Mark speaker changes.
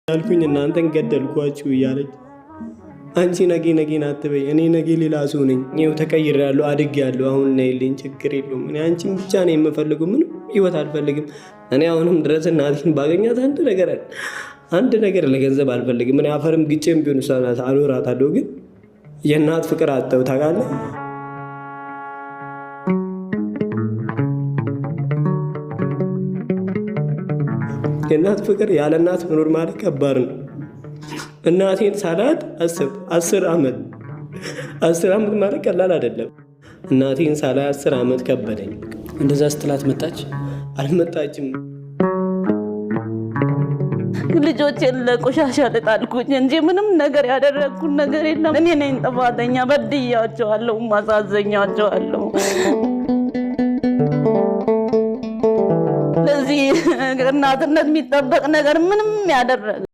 Speaker 1: ያልኩኝ እናንተን ገደልኳችሁ እያለች አንቺ ነጌ ነጌን አትበይ፣ እኔ ነጌ ሌላ ሰው ነኝ። ይኸው ተቀይሬያለሁ፣ አድጌያለሁ። አሁን ነይልኝ፣ ችግር የለውም። እኔ አንቺን ብቻ ነው የምፈልገው፣ ምንም ህይወት አልፈልግም። እኔ አሁንም ድረስ እናቴን ባገኛት አንድ ነገር ለገንዘብ አልፈልግም። እኔ አፈርም ግጬም ቢሆን እሷን አኖራታለሁ። ግን የእናት ፍቅር አጠው ታውቃለህ። የእናት ፍቅር ያለ እናት መኖር ማለት ከባድ ነው። እናቴን ሳላት አስብ፣ 10 ዓመት፣ 10 ዓመት ማለት ቀላል አይደለም። እናቴን ሳላይ 10 ዓመት ከበደኝ።
Speaker 2: እንደዛ ስትላት መጣች?
Speaker 1: አልመጣችም።
Speaker 3: ልጆቼን ለቆሻሻ ልጣልኩኝ እንጂ ምንም ነገር ያደረግኩት ነገር የለም። እኔ ነኝ ጥፋተኛ። በድያቸዋለሁ፣ ማሳዘኛቸዋለሁ። ለዚህ እናትነት የሚጠበቅ ነገር ምንም ያደረገ